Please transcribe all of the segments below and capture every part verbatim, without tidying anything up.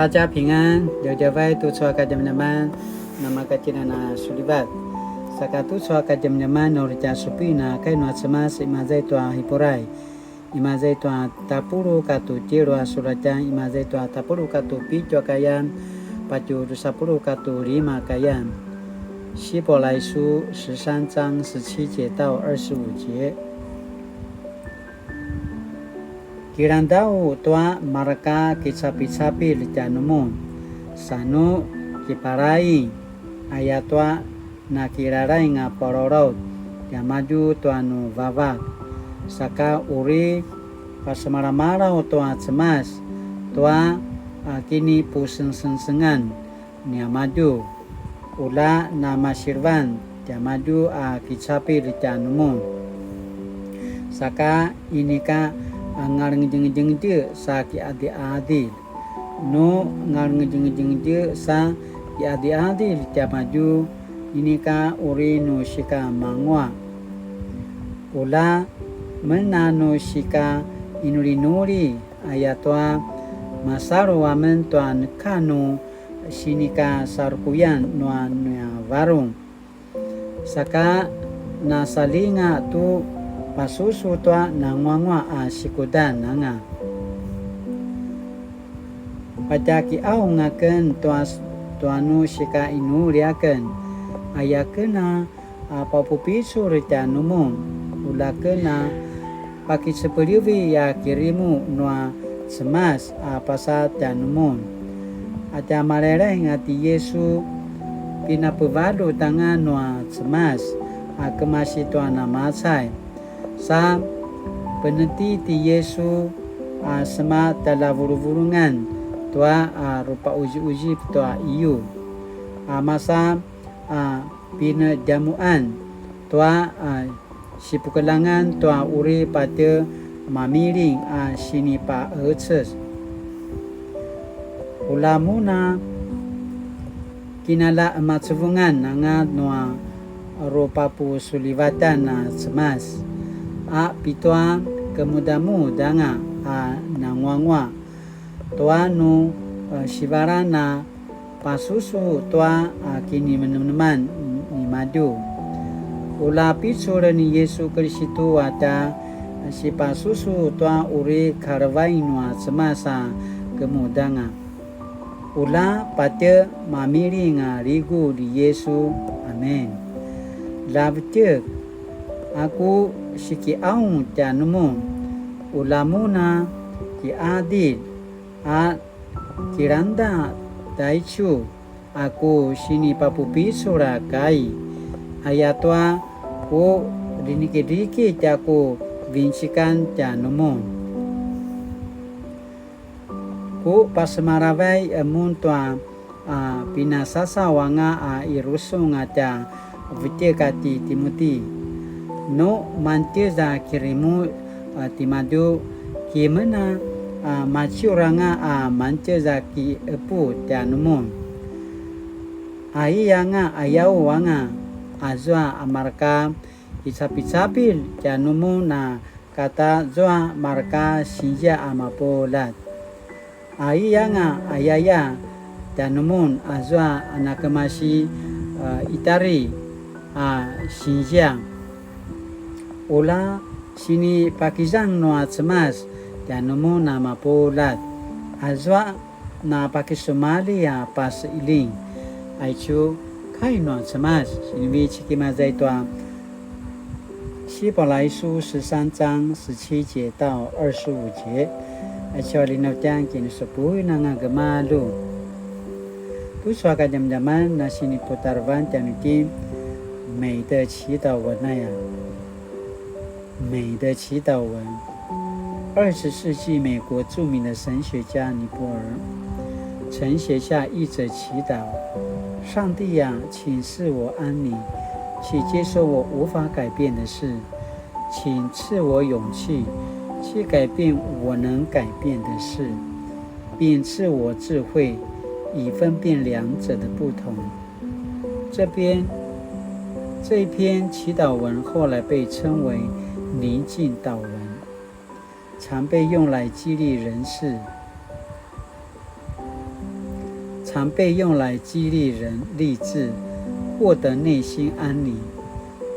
大家平安, djavadjavay tucu a kadjamadjaman, namakatjinan a sulivat. Saka tucu a kadjamadjaman, uri tja supin a kai nua Cemas, imaza i tua Hiberai, imaza i tua tapuluq katua tjelu a suratjan, imaza i tua tapuluq katua pitju a kayan, patje drusa puluq katua lima a kayan. 希伯来书十三章十七节到二十五节。 Kilangdau tua mareka kicapicapilj tjanumun, sa nu kiparaing, ayatua nakilalaing a palalaut tiamadju tua nu vavak, saka uri pasemalamalaw tua Cemas tua a kinipusengsengsengan niamadju, ula namasilvan tiamadju a kicapilj tjanumun. Saka inika a ngalengedjengedje sa kiqadiqadilj. Nu ngalengedjengedje sa kiqadiqadilj tiamadju, inika uri nu sika manguaq. Ula men a nu sika inulinuli, ayatua masalu amen tua neka nu sinikasarukuyan nua nia varung. Saka nasalinga tu pasusu tua nanguanguaq a sikudan anga. Patjakiqaung aken tua, tua nu sika inuli aken, ayaken a a papupicul tjanumun, ulaken a pakicepelivi a kirimu nua Cemas a pasa tjanumun. A tja malailaing a ti Yesu, pinapevaljut anga nua Cemas a kemasi tua namacay. Sa peneti ti Yesu a sema tjalavuluvulungan tua a rupaquziquzip tua iyu, a masa a pinedjamuqan tua a sipukeljangan tua uri patje mamiling a sinipaqecez. Ula mun a kinalaqemacevungan anga nua rupapusulivatan a Cemas, a pitua kemudamudanga a nanguanguaq tua nu, e, sivalan a pasusu tua, a, kinimenemeneman nimadju. Ula picul ni Yesu Kiristu a tja sipasusu tua uri kalevain nua Cemas a kemudanga. Ula patje mamiling a ligu ni Yesu. Amen. Ljavetjek, a ku sikiqaung tjanumun, ula mun a kiqadilj a kilangda taicu a ku sinipapupicul a kai, ayatua ku dinikidikit a ku vincikan tjanumun. Ku pasemalavay emun tua a pinasasaw anga a i rusung a tja vetjek a ti Timoti. Nu mantjez a kirimu, a, timadju, kimen a, a, maciur anga a mantjez a kiqepu tjanumun. Ai anga a yau anga azua a marka kicapicapilj tjanumun a kata zua marka sinzia a mapuljat. Ai anga ayaya tjanumun azua a nakemasi, a, itari a sinzia. Ula sinipakizang nua Cemas tjanumun a mapuljat. Azua na pakisumalji a pasiling. Aicu kai nua Cemas, sinivecik imaza i tua 希伯来书十三章十七节到二十五节. Aicu a linautjan kinisupuin anga gemalju. Tucu a kadjamadjaman na siniputarevan tjanuitjen, 美的祈祷文 aya. 美的祈祷文。二十世纪美国著名的神学家尼泊尔曾写下一则祈祷：上帝啊，请赐我安宁，去接受我无法改变的事，请赐我勇气，去改变我能改变的事，并赐我智慧，以分辨两者的不同。 这篇，这一篇祈祷文后来被称为宁静祷文，常被用来激励人士。常被用来激励人立志，获得内心安宁。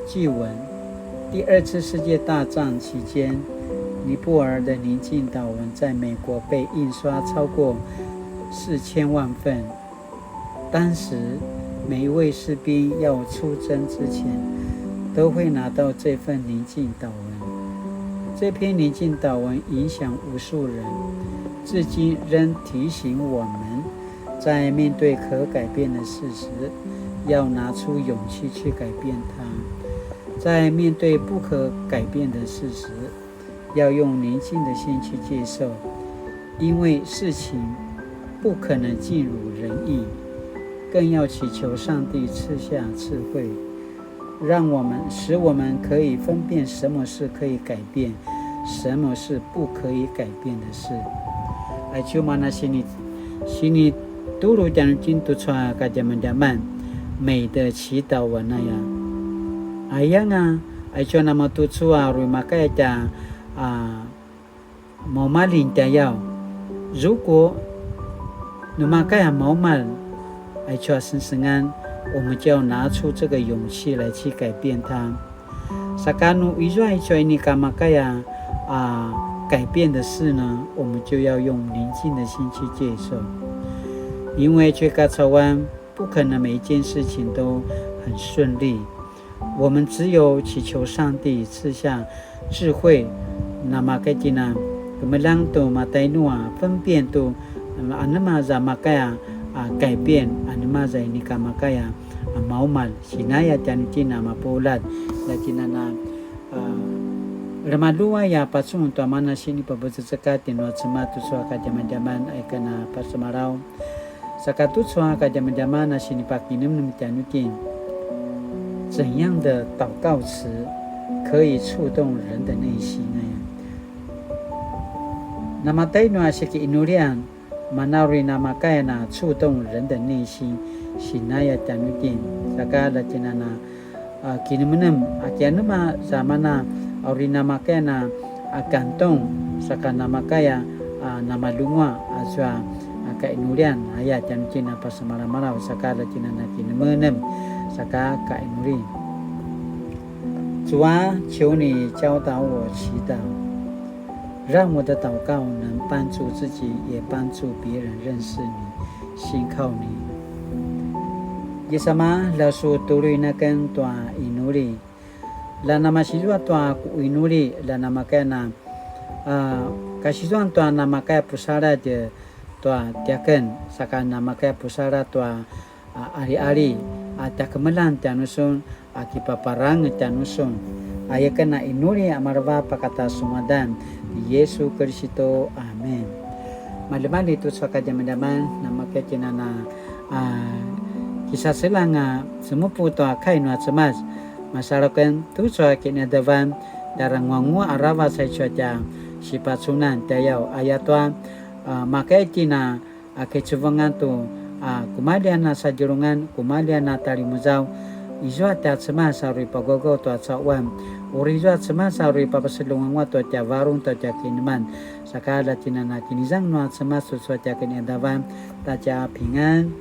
据闻，第二次世界大战期间，尼泊尔的宁静祷文在美国被印刷超过四千万份。当时，每一位士兵要出征之前，都会拿到这份宁静祷文。这篇宁静祷文影响无数人，至今仍提醒我们，在面对可改变的事时，要拿出勇气去改变它；在面对不可改变的事时，要用宁静的心去接受，因为事情不可能尽如人意，更要祈求上帝赐下智慧，让我们，使我们可以分辨什么是可以改变，什么是不可以改变的事。Aicu mana sini, sini tulu tjanuitjen tucu a kadjamadjaman, 美的祈祷文 aya. Ayanga, aicu a namatucu a uri makaya tja, a, maumalin tjayaw. 如果 nu makaya maumal, aicu a sengsengan, 我们就要拿出这个勇气来去改变它。Saka nu izua aicu a inika makaya, a, 改变的事呢，我们就要用宁静的心去接受。因为这个台湾不可能每一件事情都很顺利，我们只有祈求上帝赐下智慧， namakaya itjen a kemeljang tu matainu a 分辨 tu, a, anema za makaya, a, 改变, anema za inika makaya, a, maumal, sinaya tjanuitjen a mapuljat, la itjen a, a, lemaluay a pacun tua mana sinipabecekati nua Cemas tucu a kadjamadjaman, aya ken a pasemalaw. Saka tucu a kadjamadjaman a sinipakinemnem tjanuitjen, 怎样的祷告词可以触动人的内心呢？ Namatainu a sikiinulian, mana uri namakaya na 触动人的内心, sinaya tjanuitjen, saka la itjen a, a, kinemenem, a, kianema za mana, a, uri namakaya na, a, 感动, saka namakaya, a, namalunguaq, a, azua, a, kainulian, aya tjanuitjen a pasemalamalaw, saka la itjen a kinemenem, saka kainuli. 主啊，求你教导我祈祷，让我的祷告能帮助自己，也帮助别人认识你，信靠你。 Yesu ama, la su tuluin aken tua inuli. La namasizua tua ku inuli, la namakaya na, a, kasizuan tua namakaya pusaladj tua tiaken, saka namakaya pusaladj tua, a, aliali, a, tjakemeljang tjanusun, a, kipaparangez tjanusun. Aya ken a inuli a maleva pakata su ngadan ni Yesu Kiristu. Amen. Malimali tucu a kadjamadjaman, namakaya itjen a, a, kisaseljang a semupu tua kai nua Cemas. Masalu aken tucu a kinaqadavan, tjaranguanguaq aravac aicu a tja sipacunan tjayaw, ayatua, a, makaya itjen a, a, kicevungan tu, a, kumalji a na sadjelungan, kumalji a na talimuzaw, izua tja Cemas a uri pagawgaw tua cauan, uri izua Cemas a uri papaselunganguaq tua tja varung tua tja kineman, saka la itjen a kinizang nua Cemas tucu a tja kinaqadavan, ta tja pingan.